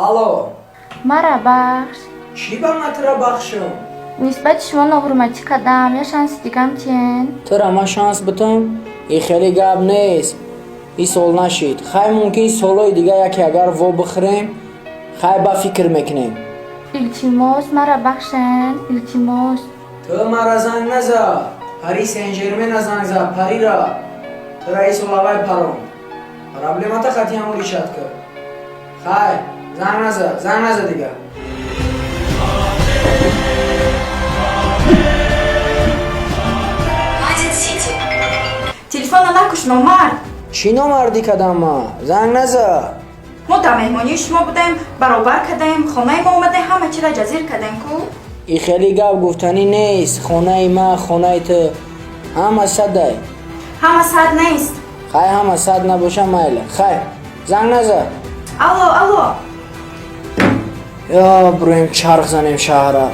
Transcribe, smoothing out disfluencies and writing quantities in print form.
Алло. Мара бахш. Чӣ ба ма тура бахшам? Нисбати шумо ноҳурматӣ кардам, я шанси дигам тиен. Тура ма шанс битам? И хеле гап нест, и сол нашид. Хай, мумкин солҳои дига яке агар во бихӯрем, хай, ба фикр мекунем. Илтимос, мара бахшен, илтимос. Ту мара занг наза, Пари Сен-Жермена занг за, Парира. Тура и сол авай парон. Проблемата хати ҳамун решать кар. Хай, занг наза, занг наза дига. Телефона накуш, номард. Чӣ номардӣ кардам ма? Занг наза. Мо дар меҳмонии шумо будаем, баробар кардаем, хонаи мо омадаем, ҳама чира ҷазир кардем ку. И хеле гап гуфтанӣ нест. Хонаи ма, хонаи ту ҳама садай. Ҳама сад нест. Хай, ҳама сад набоша, майла. Хай, занг наза. Алло, алло. Ё, буроем, чарх занем шаҳра.